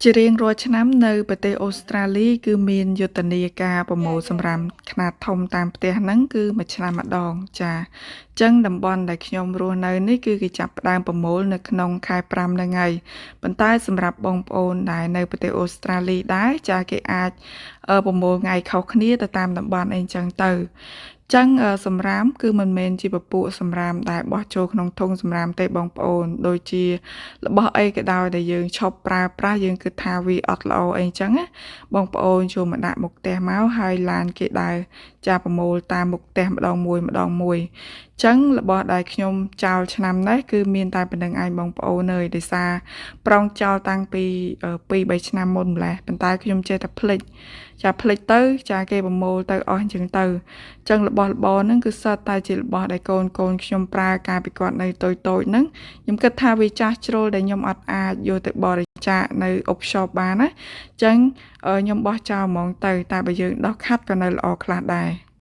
ជារៀងរាល់ឆ្នាំនៅប្រទេសអូស្ត្រាលីគឺមានយុទ្ធនាការប្រមូលសំរាមខ្នាតធំតាមផ្ទះហ្នឹងគឺមួយឆ្នាំម្ដងចាអញ្ចឹងតំបន់ដែលខ្ញុំរស់នៅនេះគឺគេចាប់ផ្ដើមប្រមូលនៅក្នុងខែ5ហ្នឹងហើយប៉ុន្តែសម្រាប់បងប្អូនដែលនៅប្រទេសអូស្ត្រាលីដែរចាគេអាចប្រមូលថ្ងៃខុសគ្នាទៅតាមតំបន់អីចឹងទៅចឹងសម្រាមគឺមិនមែនជាពពួកសម្រាមដែលបោះចូលក្នុងធុងសម្រាមទេបងប្អូនដូចជារបស់អីក៏ដោយដែលយើងឈប់ប្រើប្រាស់យើងគិតថាវាអត់ល្អអីចឹងណាបងប្អូនចូលមកដាក់មុខផ្ទះមកហើយឡានគេដើរចាប្រមូលតាមមុខផ្ទះម្ដងមួយម្ដងមួយចឹងរបស់ដែលខ្ញុំចោលឆ្នាំនេះគឺមានតែប៉ុណ្ណឹងឯងបងប្អូនអើយដោយសារប្រុងចោលតាំងពី2 3ឆ្នាំមុនម្លេះប៉ុន្តែខ្ញុំចេះតែភ្លេចចាភ្លេចទៅចាគេប្រមូលទៅអស់អញ្ចឹងទៅចឹងរបស់របរហ្នឹងគឺសុទ្ធតែជារបស់ដែលកូនកូនខ្ញុំប្រើកាលពីគាត់នៅតូចតូចហ្នឹងខ្ញុំគិតថាវាចាស់ជ្រុលដែលខ្ញុំអត់អាចយកទៅបរិច្ចាគនៅ op shop បានណាចឹងខ្ញុំបោះចោលហ្មងទៅតែបើយើងដោះខាត់ក៏នៅល្អខ្លះដែរ។